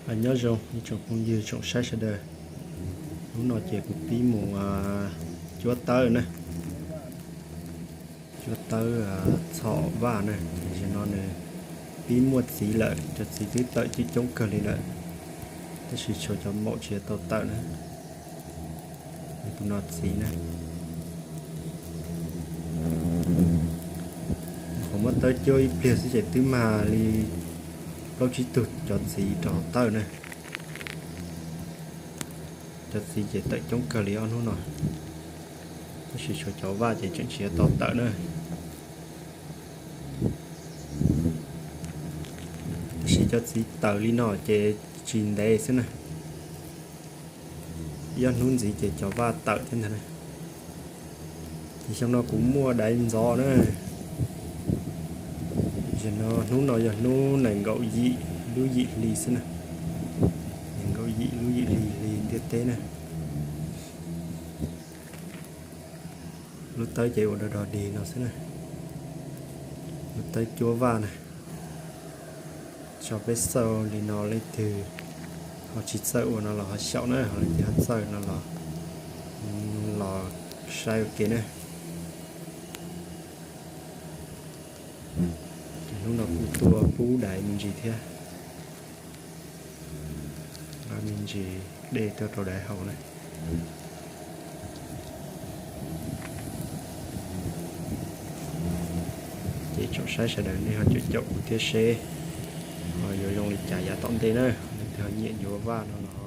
Nyob zoo ib tsoom phooj ywg tsoom saib sawv daws. Hnub no ces kuv pib mus cuab tawb na, cuab tawb txhom vaj na. Tam sim no nws pib muaj txiv lawm, cov txiv twb tawm coob coob kawg li lawm, tab sis tshuav cov maum tsis tau tawm na. Tus no txiv na, qhov muab tawb cuab ib pliag xwb ces twb mag li plaub tsib tug cov txiv rau hauv tawb na. Cov txiv ces tawm coob kawg li ob hnub no, tab sis tshuav cov vaj ces tseem tsis tau tawm na. Tab sis cov txiv tawm li no ces tsis ntev xwb na, ib ob hnub ntxiv ces cov vaj tawm thiab ntag na. Ces xyoo no kuv muaj daiv ntxov na. Tam sim no hnub no yog hnub nees nkaum yim lub yim hli xwb na, nees nkaum yim lub yim hli, hli ntiaj teb na. Lub tawb ces ua dog dog dig no xwb na, lub tawb cuab vaj na. Tso peb xauj li no, leej twg ho tsis txawj ua no los ho xyaum na, ho leej twg ho txawj no los los saib ua ke na. Hnub no kuv tuaj pub daiv me ntsis thiab, me ntsis dej tuaj rau daiv haus na. Ces tsoom saib sawv daws nej ho caum caum kuv thiab seb ho yuav zoo li cas yav tom ntej na. Leej twg ho nyiam yuav vaj no los ho